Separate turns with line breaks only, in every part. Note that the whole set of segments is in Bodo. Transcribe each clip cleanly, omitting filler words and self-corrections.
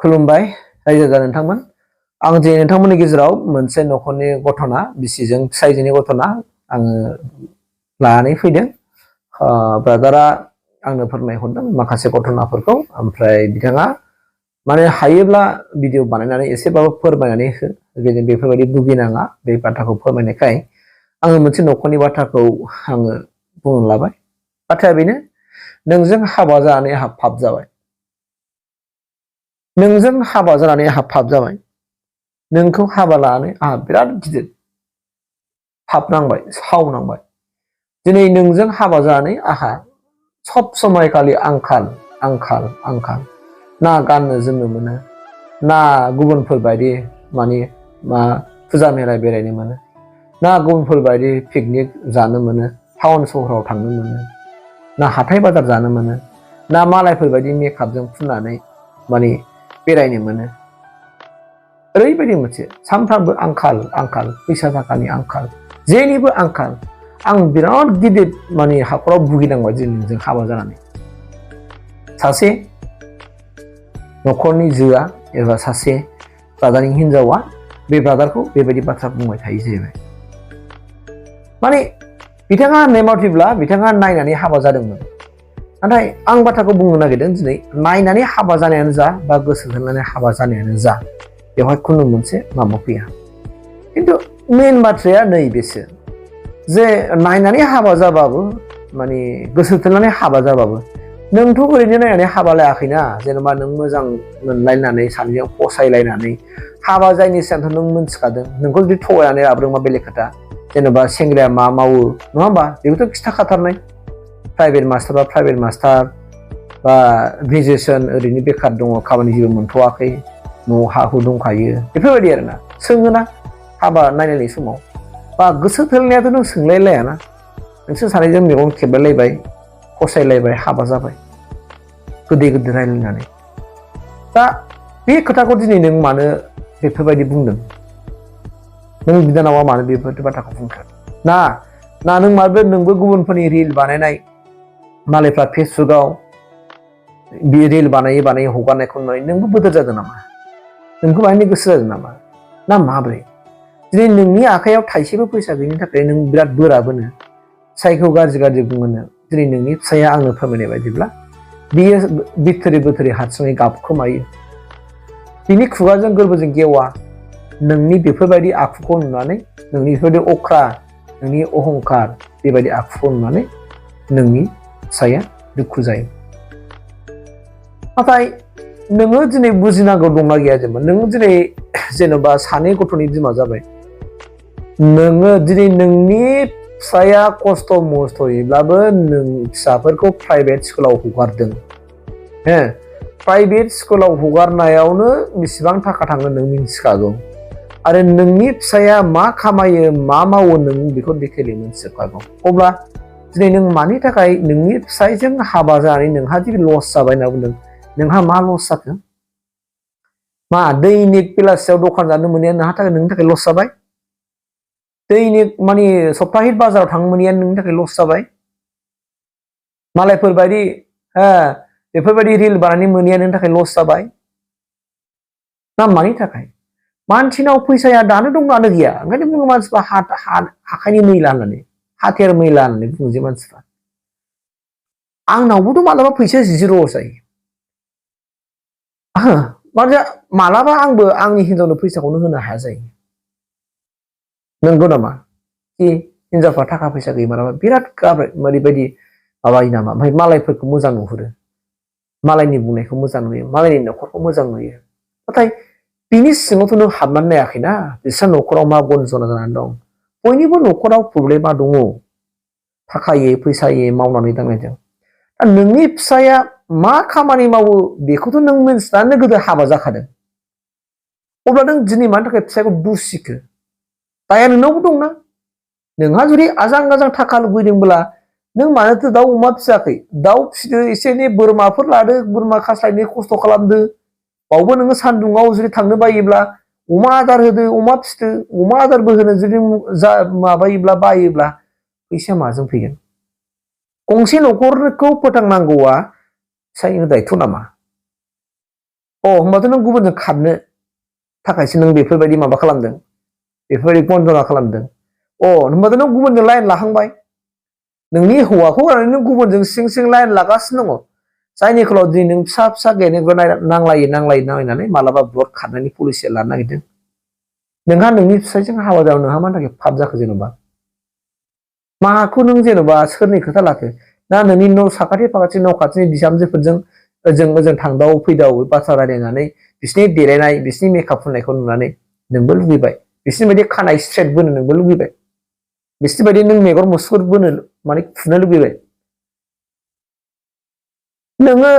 खुलुमबाय रायजो राजा नोंथांमोन आं जे नोंथांमोननि गेजेराव मोनसे नखरनि घटना बिसिजों फिसायजोनि घटना आङो लानानै फैदों ब्रादारा आंनो फोरमायहरदों माखासे घटनाफोरखौ ओमफ्राय बिथाङा माने हायोब्ला भिडिअ बानायनानै एसेबाबो फोरमायनानै हो बेफोरबायदि भुगिनाङा बे बाथ्राखौ फोरमायनायखाय आङो मोनसे नखरनि बाथ्राखौ आङो बुंनो लाबाय बाथ्राया बेनो नोंजों हाबा जानानै पाब जाबाय नोंजों हाबा जानानै पाब जाबाय नोंखौ हाबा लानानै आहा बिराद गिदिर पाब नांबाय साव नांबाय दिनै नोंजों हाबा जानानै आहा सब समय खालि आंखाल आंखाल आंखाल ना गाननो जोमनो मोनो ना गुबुनफोर बायदि माने मा फुजा मेला बेरायनो मोनो ना गुबुनफोर बायदि पिकनिक जानो मोनो टाउन सहराव थांनो मोनो ना हाथाय बाजार जानो मोनो ना मालायफोर बायदि मेकआपजों फुननानै माने बेरायनो मोनो ओरैबायदि मोनसे सानफ्रामबो आंखाल आंखाल फैसा थाखानि आंखाल जेनिबो आंखाल आं बिराद गिदिर माने हाखराव भुगिनांबाय जों हाबा जानानै सासे नखरनि जोआ एबा सासे ब्रादारनि हिनजावा बे ब्रादारखौ बेबायदि बाथ्रा बुंबाय थायो जाहैबाय माने बिथाङा नेमाटिब्ला बिथाङा नायनानै हाबा जादोंमोन नाथाय आं बाथ्राखौ बुंनो नागिरदों दिनै नायनानै हाबा जानायानो जा बा गोसो होनानै हाबा जानायानो जा बेवहाय खुनु मोनसे माबा फैया खिन्थु मेन बाथ्राया नैबेसो जे नायनानै हाबा जाबाबो माने गोसो थोनानै हाबा जाबाबो नोंथ' ओरैनो नायनानै हाबा लायाखैना जेनेबा नों मोजां मोनलायनानै सानैजों फसायलायनानै हाबा जायनि सिगांथ' नों मोनथिखादों नोंखौ जुदि थगायनानै लाबोदोंबा बेलेग खोथा जेनेबा सेंग्राया मा मावो नङा होमबा बेखौथ' खिथाखाथारनाय प्राइभेट मास्टार बा प्राइभेट मास्टार बा ग्रेजुएसन ओरैनो बेखार दङ खामानि जेबो मोनथ'वाखै न'आव हा हु दंखायो बेफोरबायदि आरोना सोङोना हाबा नायनायनि समाव बा गोसो थोलायनायाथ' नों सोंलायलायाना नोंसोर सानैजों मेगन खेबलायलायबाय फसायलायबाय हाबा जाबाय गोदै गोदै रायलायनानै दा बे खोथाखौ दिनै नों मानो बेफोरबायदि बुंदों नों बिनानावा मानो बेफोर बाथ्राखौ बुंखो ना नों माबे नोंबो गुबुनफोरनि रिल बानायनाय मालायफ्रा फेसबुकआव बे रिल बानायै बानायै हगारनायखौ नुनानै नोंबो बोदोर जादों नामा नोंखौ बानायनो गोसो जादों नामा ना माब्रै दिनै नोंनि आखायाव थाइसेबो फैसा गैयिनि थाखाय नों बिराद बोराबोनो फिसायखौ गाज्रि गाज्रि बुङोनो दिनै नोंनि फिसाया आंनो फोरमायनाय बायदिब्ला बियो बिथोरै बोथोरै हारसिङै गाबखोमायो बिनि खुगाजों गोरबोजों गेवा नोंनि बेफोरबायदि आखुखौ नुनानै नोंनि बेफोरबायदि अख्रा नोंनि अहंखार बेबायदि आखुखौ नुनानै नोंनि फिसाया दुखु जायो नाथाय नोङो दिनै बुजिनांगौ दंना गैया नों दिनै जेनेबा सानै गथ'नि बिमा जाबाय नोङो दिनै नोंनि फिसाया खस्थ' मस्थ'यैब्लाबो नों फिसाफोरखौ प्राइभेट स्कुलाव हगारदों हो प्राइभेट स्कुलाव हगारनायावनो बेसेबां थाखा थाङो नों मिन्थिखागौ आरो नोंनि फिसाया मा खामायो मा मावो नों बेखौ डिटेलि मिन्थिजोबखागौ अब्ला दिनै नों मानि थाखाय नोंनि फिसायजों हाबा जानानै नोंहा जुदि लस जाबाय होनना बुंदों नोंहा मा लस जाखो मा दैनिक बेलासियाव दखान जानो मोनैया नोंनि थाखाय लस जाबाय दैनिक माने सप्ताहिक बाजाराव थांनो मोनैया नोंनि थाखाय लस जाबाय मालायफोरबायदि बेफोरबायदि रिल बानायनो मोनैया नोंनि थाखाय लस जाबाय ना मानि थाखाय मानसिनाव फैसाया दानो दं दानो गैया ओंखायनो बुङो मानसिफ्रा आखाइनि मैला होननानै हाथेर मैला होननानै बुङो जे मानसिफ्रा आंनावबोथ' मालाबा फैसा जिर' जायो मालाबा आंबो आंनि हिनजावनो फैसाखौनो होनो हाया जायो नंगौ नामा कि हिनजावफ्रा थाखा फैसा गैया मालाबा बिराद ओरैबायदि माबायो नामा ओमफ्राय मालायफोरखौ मोजां नुहुरो मालायनि बुंनायखौ मोजां नुयो मालायनि न'खरखौ मोजां नुयो नाथाय बिनि सिङावथ' नों हाबनानै नायाखैना बिस्रा न'खराव मा गन्जना जानानै दं बयनिबो न'खराव प्रब्लेमा दङ थाखायै फैसायै मावनानै दांनायजों दा नोंनि फिसाया मा खामानि मावो बेखौथ' नों मिन्थिनानै गोदो हाबा जाखादों अब्ला नों दिनै मानि थाखाय फिसायखौ दुसिखो दाया नोंनावबो दंना नोंहा जुदि आजां गाजां थाखा लुबैदोंब्ला नों मानोथो दाउ अमा फिसियाखै दाउ फिसिदो एसे एनै बोरमाफोर लादो बोरमा खास्लायनो खस्थ' खालामदो बावबो नोङो सान्दुङाव जुदि थांनो बायोब्ला अमा आदार होदो अमा फिसिदो अमा आदारबो होनो जुदि माबायोब्ला बायोब्ला फैसाया माजों फैगोन गंसे न'खरखौ फोथांनांगौआ फिसायनि दायथ' नामा होमबाथ' नों गुबुनजों खारनो थाखायसो नों बेफोरबायदि माबा खालामदों बेफोरबायदि गन्जना खालामदों होमबाथ' नों गुबुनजों लाइन लाखांबाय नोंनि हौवाखौ गारनानै नों गुबुनजों सिं सिं लाइन लागासिनो दङ जायनि खोलाव दिनै नों फिसा फिसा गेलेग्रा नांलायनानै मालाबा ब्लड खारनायनि पलिसिया लानो नागिरदों नोंहा नोंनि फिसायजों हाबा जानो नोंहा मानि थाखाय पाप जाखो जेनेबा माखौ नों जेनेबा सोरनि खोथा लाखो ना नोंनि न' साखाथि फाखाथि न' खाथिनि बिहामजोफोरजों ओजों थांदाव फैदाव बाथ्रा रायलायनानै बिसिनि देलायनाय बिसिनि मेकआप फुननायखौ नुनानै नोंबो लुबैबाय बिसिनि बायदि खानाय स्ट्रेट बोनो नोंबो लुबैबाय बिसिनि बायदि नों मेगन मुसुगुर बोनो माने फुनो लुबैबाय नोङो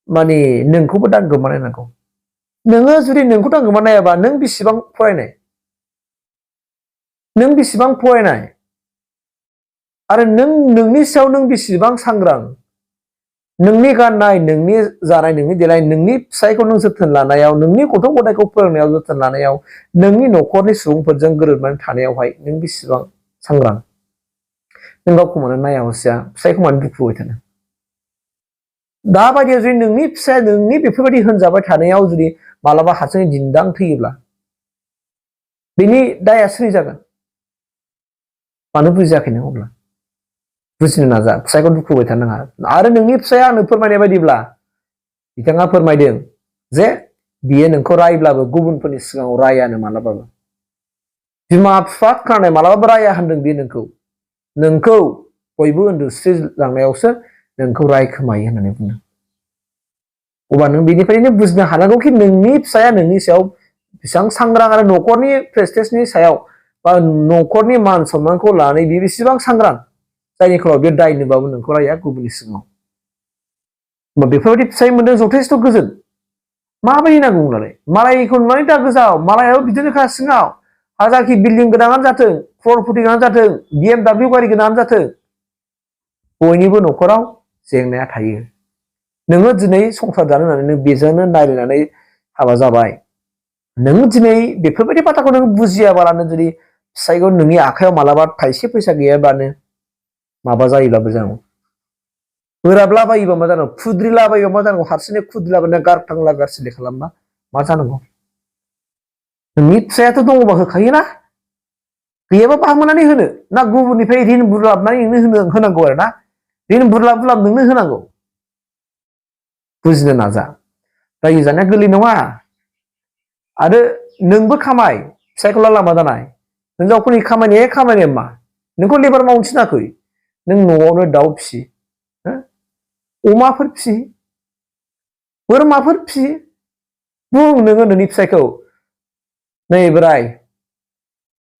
माने नोंखौबो दांगोमा नायनांगौ नोङो जुदि नोंखौ दांगोमा नायाबा नों बेसेबां फरायनाय आरो नोंनि सायाव नों बेसेबां सांग्रां नोंनि गाननाय नोंनि जानाय नोंनि देलाय नोंनि फिसायखौ नों जोथोन लानायाव नोंनि गथ' गथायखौ फोरोंनायाव जोथोन लानायाव नोंनि न'खरनि सुबुंफोरजों गोरोबनानै थानायावहाय नों बेसेबां सांग्रां नों गावखौ मानो नाया हसिया फिसायखौ मानो दुखु होबाय थानो दाबायदियाव जुदि नोंनि फिसाया नोंनि बेफोरबायदि होनजाबाय थानायाव जुदि मालाबा हारसिङै दिन्दां थैयोब्ला बेनि दाया सोरनि जागोन मानो बुजियाखै नों अब्ला बुजिनो नाजा फिसायखौ दुखु होबाय थानो नाङा आरो नोंनि फिसाया आंनो फोरमायनाय बायदिब्ला बिथाङा फोरमायदों जे बियो नोंखौ रायब्लाबो गुबुनफोरनि सिगाङाव रायानो मालाबाबो बिमा बिफा खोनानाय मालाबाबो राया होनदों बियो नोंखौ बयबो उन्दुस्रिलांनायावसो नोंखौ रायखोमायो होननानै बुंदों अब्ला नों बेनिफ्रायनो बुजिनो हानांगौखि नोंनि फिसाया नोंनि सायाव बेसेबां सांग्रां आरो न'खरनि प्रेस्टिजनि सायाव बा न'खरनि मान सन्मानखौ लानानै बियो बेसेबां सांग्रां जायनि खोलाव बे दाय नुबाबो नोंखौ राया गुबुननि सिगाङाव बेफोरबायदि फिसाय मोनदों जथेस्थ' गोजोन माबायदि नांगौ होननानै मालायखौ नुनानै दा गोजाव मालायाबो बिदिनोखा सिङाव हाजारखि बिल्डिं गोनाङानो जाथों क्ररपति गोनाङानो जाथों BMW गारि गोनाङानो जाथों बयनिबो न'खराव जेंनाया थायो नोङो दिनै संसार जानो होननानै नों बेजोंनो नायलायनानै हाबा जाबाय नों दिनै बेफोरबायदि बाथ्राखौ नों बुजियाबालानो जुदि फिसायखौ नोंनि आखायाव मालाबा थाइसे फैसा गैयाबानो माबा जायोब्लाबो जानांगौ बोराबलाबायोबा मा जानांगौ खुद्रिलाबायोबा मा जानांगौ हारसिङै खुद्रिलाबायना गारथांला गारसिलि खालामबा मा जानांगौ नोंनि फिसायाथ' दङबा होखायोना गैयाबा बाहामोनानै होनो ना गुबुननिफ्राय रिन बुरलाबनानै नोंनो होनांगौ आरो ना रिन बुरलाब नोंनो होनांगौ बुजिनो नाजा रायजो जानाया गोरलै नङा आरो नोंबो खामाय फिसायखौल' लामा दानाय हिनजावफोरनि खामानिया मा नोंखौ लेबार मावनो थिनाखै नों न'आवनो दाउ फिसि अमाफोर फिसि बोरमाफोर फिसि बुं नोङो नोंनि फिसायखौ नै बोराय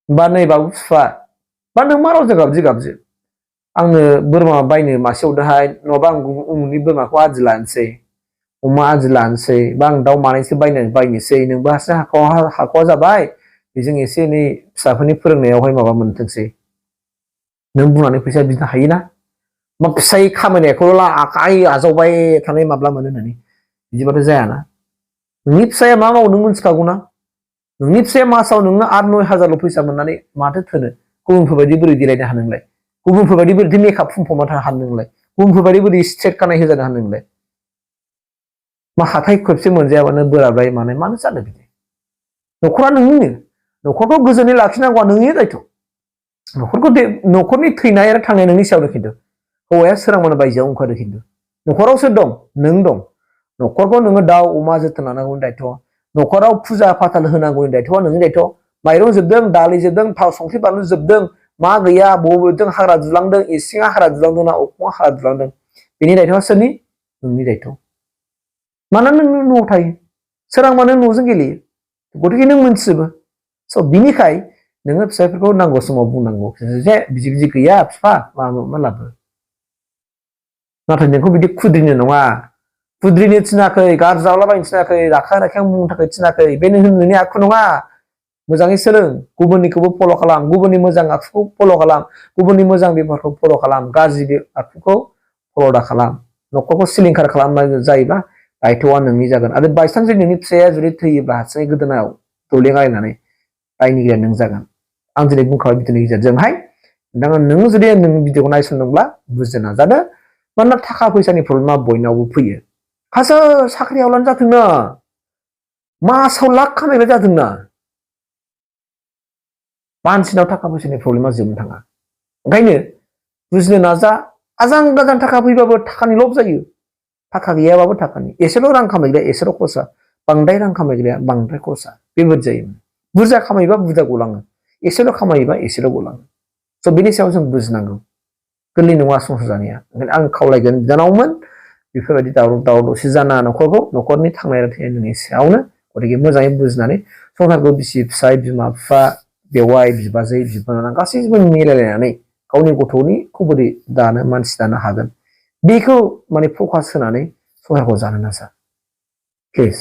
बा नै बाबु फिफा बा नों मा रावजों गाबज्रि आंनो बोरमा बायनो मासे हरदोहाय नङाबा आं उमुखनि बोरमाखौ आदि लानोसै अमा आदि लानोसै बा आं दाउ मानैसो बायनोसै नोंबो हारसिं हाख'वा जाबाय बेजों एसे एनै फिसाफोरनि फोरोंनायावहाय माबा मोनथोंसै नों बुंनानै फैसा बिनो हायोना मा फिसाय खामायनायखौल' आखाइ आजावबाय थानाय माब्ला मोनो होननानै बिदिबाथ' जायाना नोंनि फिसाया मा मावो नों मिथिखागौना नोंनि फिसाया मासाव नोंनो 8-9 हाजारल' फैसा मोननानै माथो थोनो गुबुनफोरबायदि बोरै देलायनो हानो नोंलाय गुबुनफोरबायदि बोरै मेकआप फुनफबना हानो नोंलाय गुबुनफोरबायदि बोरै स्ट्रेट खानाय होजानो हानो नोंलाय मा हाथाय खेबसे मोनजायाबानो बोराबलाय मानाय मानो जानो बिदि न'खरा नोंनिनो न'खरखौ गोजोनै लाखिनांगौआ नोंनि दायथ' न'खरनि थैनाय आरो थांनाय नोंनि सायावनो खिन्थु हौवाया सोरांबानो बायजोआव ओंखारो खिन्थु न'खराव सोर दं नों दं न'खरखौ नोङो दाउ अमा जोथोन लानांगौनि दायथ' न'खराव फुजा फाथाल होनांगौनि दायथ'आ नोंनि दायथ' माइरं जोबदों दालि जोबदों थाव संख्रि बानलु जोबदों मा गैया बबेजों हाग्रा दुलांदों इसिङा हाग्रा दुलांदों ना अखङा हाग्रा दुलांदों बेनि दायथ'आ सोरनि नोंनि दायथ' मानोना नों न'आव थायो सोरांबानो न'जों गेलेयो गथिखे नों मोनथिजोबो स' बिनिखाय नोङो फिसायफोरखौ नांगौ समाव बुंनांगौ जे बिदि बिदि गैया बिफा मा लाबो नाथाय नोंखौ बिदि खुद्रिनो नङा खुद्रिनो थिनाखै गारजावलाबायनो थिनाखै राखां बुंनो थाखाय थिनाखै बे नोंनि आखु नङा मोजाङै सोलों गुबुननिखौबो फल' खालाम गुबुननि मोजां आखुखौ फल' खालाम गुबुननि मोजां बेबहारखौ फल' खालाम गाज्रि आखुखौ फल' दा खालाम न'खरखौ सिलिंखार खालामनाय जायोब्ला दायथ'आ नोंनि जागोन आरो बायसान्स नोंनि फिसाया जुदि थैयोब्ला हारसिङै गोदोनायाव दौलेंलायनानै दायनिगिरिया नों जागोन आं दिनै बुंखाबाय भिडिअनि गेजेरजोंहाय नों जुदि नों भिडिअखौ नायसनदोंब्ला बुजिनो नाजादो मानोना थाखा फैसानि प्रब्लेमा बयनावबो फैयो हाजार साख्रि आवलानो जाथोंना मासाव लाख खामायग्रा जाथोंना मानसिनाव थाखा फैसानि प्रब्लेमा जोबनो थाङा ओंखायनो बुजिनो नाजा आजां गाजां थाखा फैबाबो थाखानि लब जायो थाखा गैयाबाबो थाखानि एसेल' रां खामायग्राया एसेल' खरसा बांद्राय रां खामायग्राया बांद्राय खरसा बेबायदि जायो बुरजा खामायोबा बुरजा गलाङो एसेल' खामायोबा एसेल' गलाङो स' बेनि सायाव जों बुजिनांगौ गोरलै नङा संसार जानाया ओंखायनो आं खावलायगोन बिनानावमोन बेफोरबायदि दावराव दावसि जाना न'खरनि थांनाय थैनायनि सायावनो गतिके मोजाङै बुजिनानै संसारखौ बिसि फिसाय बिमा बिफा बेवाय बिबाजै बिबोनां गासैबो मिलायलायनानै गावनि गथ'निखौ बोरै दानो मानसि दानो हागोन बेखौ माने फकास होनानै संसारखौ जानो नाजा प्लिज